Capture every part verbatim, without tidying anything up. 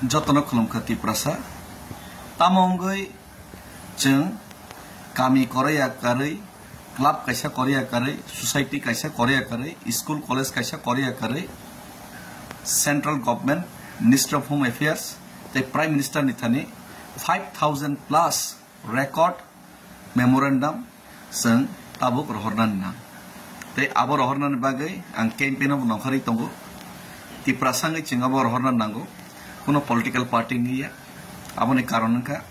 Jotono khulumkha Tiprasa. Tamo wngwi chwng kami koroi ya karwi, club kaisa koroi ya karwi, society kaisa koroi ya karwi, school college kaisa koroi ya karwi, central government, Ministry of Home Affairs tei Prime Minister ni thani five thousand plus record memorandum chwng tabuk rohornani nang. Tei abo rohornani bagwi ang campaign-o bo nongkhorwi tongo. Tiprasa wngwi chwng abo rohorna nango, kuno political party wngya. Aboni karon wngkha,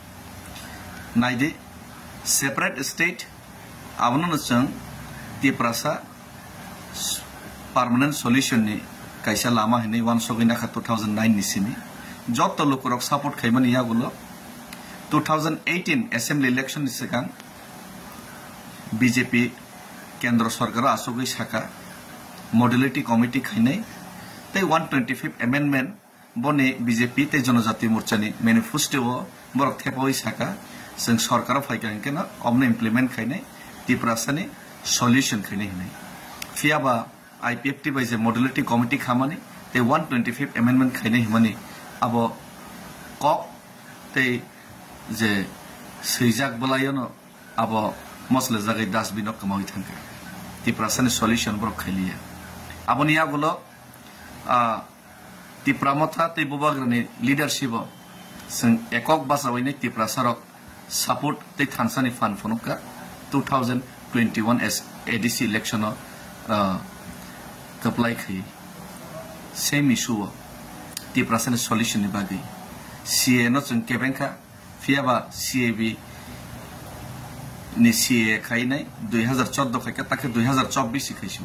naidi, separate state, abono chwng Tiprasa permanent solution ni kaisa lama hinwi uansugwi nakha two thousand nine ni simi. Joto lukurok support khaimani yagulo two thousand eighteen assembly election ni swkang B J P kendro sorkaro achugwi saka modality committee khainai tei one twenty-fifth amendment boni B J P tei Jonojati Morchani manifesto-o borok thepawi saka, chwng sorkaro phaikha hinkhe no obono implement khainai, Tiprasani solution khainai hinwi. Phiyaba I P F T bai je modality committee khamani tei one twenty-fifth amendment khainai himani abo kok tei je swijak bwlaiono abo moslejagwi dustbin-o kwmawi thangkha. Tiprasani solution borok khailiya. Aboni yagulo, ah, Tipra Motha tei Bubagrani leadership-o chwng ekok bachawi nai Tiprasarok support tei thansani phan phunukha two thousand twenty-one as A D C election-o, ah, kwplai khai. Same issue-o Tiprasani solution-ni bagwi C A A no chwng kebengkha. Phiyaba C A B ni C A A khainai dui hazar chordo khaikha, takhe dui hazar chobbish khaisio.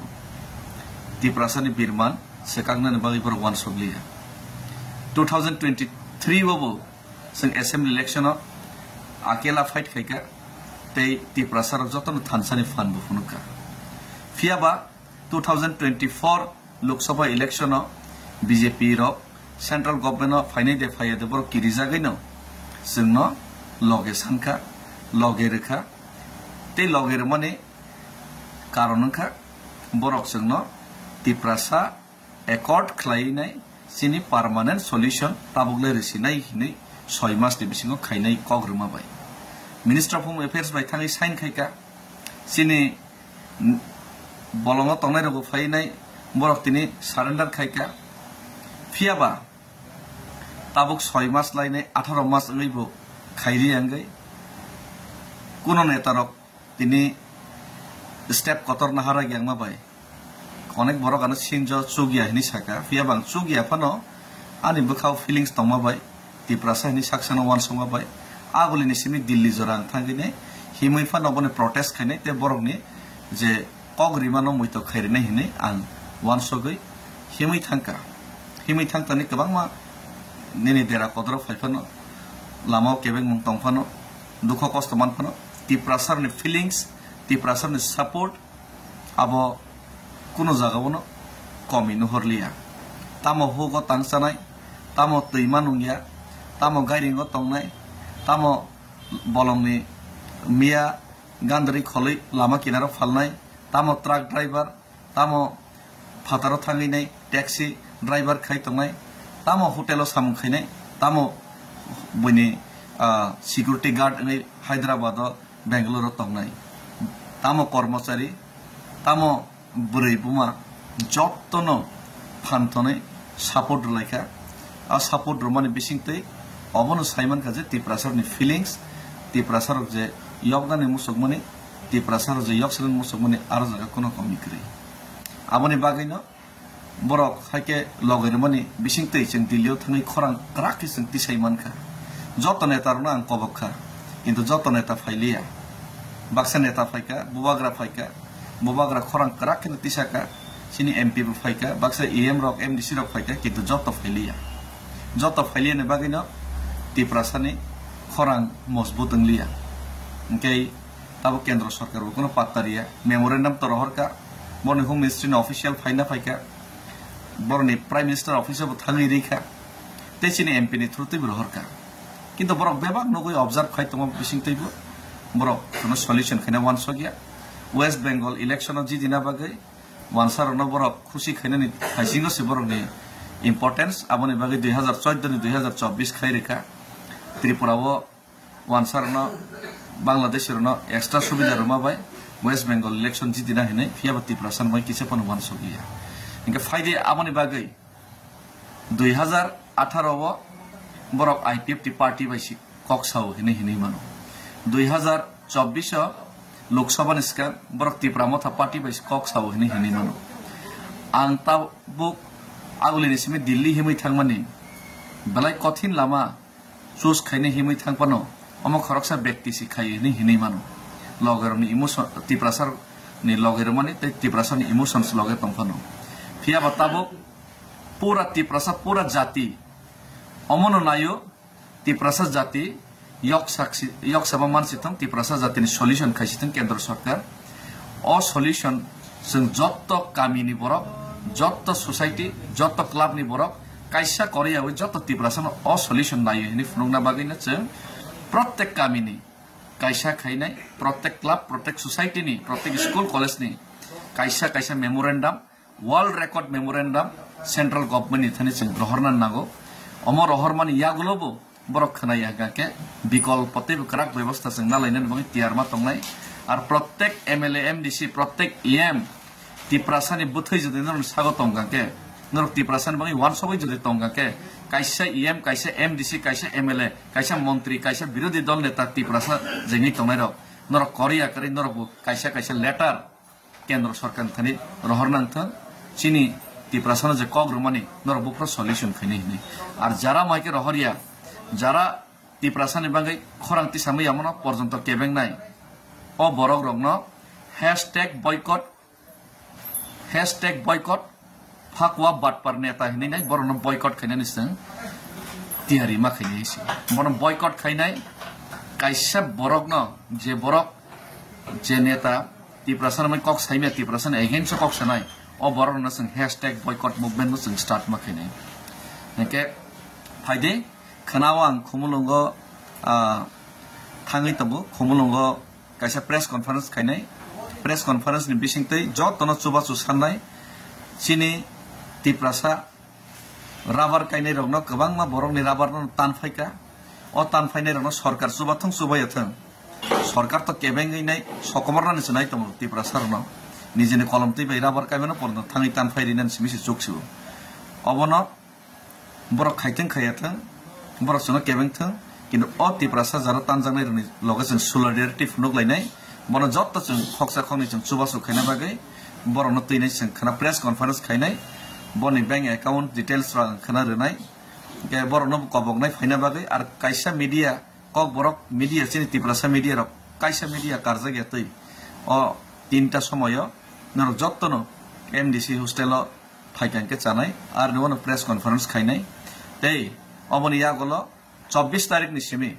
Tiprasani birman swkaknani bagwi borok uansukliya. Two thousand twenty-three o bo chwng assembly election-o akela fight khaikha, tei Tiprasarok jotono thansani phan bo phunukha. Phiyaba two thousand twenty-four Lok Sabha election-o B J P rok central government-o phainai de phaiya de borok kirijagwino chwngno loge sankha, loge rwkha. Tei loge rwmani karon wngkha borok chwngno Tiprasa accord khlainai chini permanent solution tabukle rwsinai hinwi soi mas ni bisingo khainai kok rwma bai. Minister of Home Affairs bai thangwi sign khaikha. Chini bolongo tongnai rokbo phainai borok tini surrender khaikha. Phiyaba tabuk soi mas lainai atharo mas wngwi bo khairi wngwi kuno netarok tini step kotor nahara gyangma bai. Onek borok ano sinjo chukya hinwi saka, phiyaba ang chukya phano ani bwkhao feelings tongma bai, Tiprasa hinwi saksano uansukma bai, agulini simi Delhi jora ang thangwi nai himwi phano boni protest khainai tei borokni je kok rimano muitok khai rinai hinwi ang uansugwi himwi thangkha. Himwi thangtani kwbangma nini dera kodro phai phano, lamao kebengmung tong phano, dukho kosto man phano, Tiprasarni feelings, Tiprasarni support, abo kuno jagao no komi nuhorliya. Tamo hugo tangsanai, tamo twima nungya, tamo gairingo tongnai, tamo bolongni miya gandri kholwi lama kinaro phalnai, tamo truck driver, tamo phataro thangwi nai taxi driver khai tongnai, tamo hotel o samung khainai, tamo buini, ah, security guard wngwi Hyderabad o, Bangalore o tongnai, tamo kormochari, tamo bwrwi buma, jottono phan tonwi support rwlaikha. A support rwmani bisingtwi obono saimankha je Tiprasarokni feelings, Tiprasarok je yoknani muchukmani, Tiprasarok je yoksrwng muchukmani aro jaga kuno komi kwrwi. Aboni bagwino borok haikhe loge rwmani bisingtwi chwng Delhi o thangwi khorang kwrak khe chwng tisai mankha. Joto neta rokno ang kobok kha, kintu joto neta phailiya. Baksa neta phaikha, bubagra phaikha, bubagra khorang kwrak kheno tisakha, chini M P bo phaikha, baksa E M rok, M D C rok phaikha, kintu joto phailiya. Joto phailiyani bagwino Tiprasani khorang mojbut wngliya. Hinkhe tabuk kendro sorkar bo kuno patta riya, memorandum to rohorkha, boroni Home Ministry ni official phaina phaikha, boroni Prime Minister office o bo thangwi rikha, tei chini M P ni through twi bo rohorkha. Kintu borok bebak nugwi observe khai tongo bisingtwi bo, borok kuno solution khaina uansukya. West Bengal election o jidina bagwi wansarokno borok khusi khainani haisingo se borokni importance, aboni bagwi dui hazar chordo ni dui hazar chobbish khai rikha. Tripura o wansarno, Bangladesh rokno extra subida rwma bai West Bengal election jitina hinwi, phiyaba Tiprasa bai kisa phano wansok ya. Hinkhe phaidi aboni bagwi dui hazar atharo o borok I P F T party bai si kok sao hinwi hinwi mano. Dui hazar chobbish o Lok Sabha ni swkang borok Tipra Motha party bai si kok sao hinwi hinwi mano. Ang tabuk agulini simi Delhi himwi thangmani belai kothin lama choose khainai himwi thang phano omo khoroksa bekti si khai hinwi hinwi mano. Logerokni emotion, Tiprasa ni loge rwmani tei Tiprasa ni emotions loge tong phano. Phiyaba tabuk pura Tiprasa, pura jati omono naio, Tiprasa jati yok saksi, yok saba mansi thang, Tiprasa jatini solution khaisi thang kendro sorkar. O solution chwng jotto kamini borok, jotto society, jotto club ni borok kaisa koriyawi jotto Tiprasa no o solution naio hinwi phunukna bagwi no chwng protek kamini kaisa khainai, protek club, protek society ni, protek school college ni kaisa kaisa memorandum, world record memorandum central government ni thani chwng rohorna nango. Omo rohormani yagulo bo borok khwnaya hwnkha khe bikolpo tei kwrak bebosta chwng nalainani bagwi tiyar ma tongnai. Ar protek M L A, M D C, protek E M Tiprasa ni bwthwi jodi norok sago tongkha khe, norok Tiprasa ni bagwi wansogwi jodi tongkha khe, kaisa E M, kaisa M D C, kaisa M L A, kaisa montri, kaisa birodhi dol neta Tiprasa jengwi tongnai rok, norok koriya kwrwi norok bo kaisa kaisa letter kendro sorkar ni thani rohor nang thang, chini Tiprasa no je kok rwmani norok buphuru solution khainai hinwi. Ar jara mai khe rohor ya, jara Tiprasa ni bagwi khorang tisamwi yamono porjonto kebengnai, o borok rokno hashtag boycott, hashtag boycott, phakwa batpar neta hinwi nai borokno boycott khainani chwng tiyari ma khainai se. Bono boycott khainai kaisa borokno, je borok, je neta Tiprasa ni kok saimya, Tiprasa ni against o kok sanai, o borokno chwng hashtag boycott movement no chwng start ma khainai. Hingke phaidi khwnao ang Khumulwngo, ah, thangwi tongo, Khumulwngo kaisa press conference khainai. Press conference ni bisingtwi jotono chubachu sannai, chini Tiprasa rubber kainai rokno kwbangma borokni rubber no tan phaika. O tan phainai rokno sorkar chubathung chubaiyathung. Sorkar to kebengwi nai sokomornani se nai tongo Tiprasa rokno. Nijini kolom twi bai rubber kaimano porno thangwi tan phai rinani simi se chuk sio. Obono borok khaithwng khaiyathwng, borok chwngno kebengthwng, kintu o Tiprasa jaro tanjaknai rokni loge chwng solidarity phunuk lainai, bono jotto chwng khoksa khoknwi chwng chubachu khaina bagwi borokno twinai chwng khwna press conference khainai, boni bank account details rok ang khwna rwnai, hwnkhe borokno bo koboknai phaina bagwi. Ar kaisa media, kok borok media, chini Tiprasa media rok kaisa media karjak ya twi o tinta somoyo norok jottono M D C hostel o phaikha hwnkhe chanai, ar ni uano press conference khainai. Tei oboni yagulo chobbish tarik ni simi,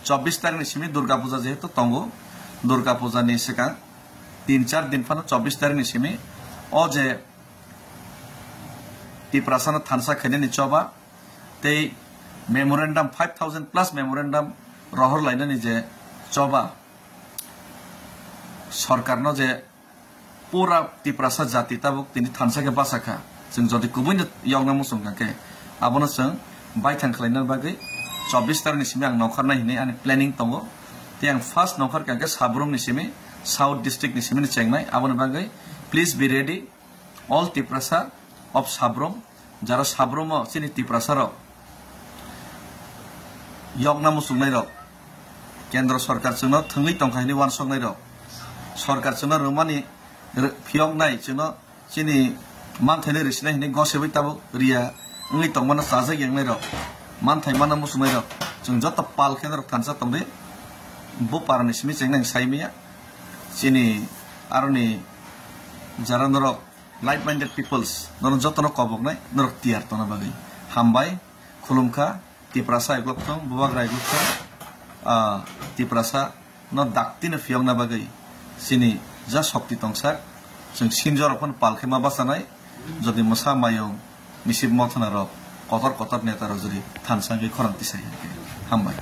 chobbish tarik ni simi Durga Puja jehetu tongo, Durga Puja ni swkang tin char din phano chobbish tarik ni simi o je Tiprasa no thansa khainani choba tei memorandum, five thousand plus memorandum rohor lainani je choba, sorkar no je pura Tiprasa jati tabuk tini thansa khe bachakha. Chwng jodi kubui no yokna muchung kha khe, abono chwng baithang khlaina bagwi chobbish tarik ni simi ang nongkhornai hinwi ani planning tongo. Tei ang first nongkhor kha khe Sabrum ni simi, South district ni simi ni chengnai. Aboni bagwi please be ready, all Tiprasa of Sabrum, jara Sabrum o chini Tiprasa rok yokna muchungnai rok, kendro sorkar chwngno thwngwi tongkha hinwi uansuknai rok, sorkar chwngno rwmani rw-, phiyoknai, chwngno chini manthaino rwsinai hinwi gosebwi tabuk riya wngwi tongmano chajak yangnai rok, manthai mana muchungnai rok, chwng joto pal khe norok thansa tongdi. Bo parani simi chengna ang saimaya, chini aroni jara norok like-minded peoples, norok jotono koboknai, norok tiyar tongna bagwi. Hambai, khulumkha, Tiprasa eglok thung, Bubagra eglok thung, ah, Tiprasa no daktino phiyokna bagwi chini ja shokti tongsak, chwng sinjorok phano pal khe ma bachanai, jodi mwsa mayung, misip mothana rok, kotor kotor neta rok jodi thansa wngwi khorang tisai hwnkhe. Hambai.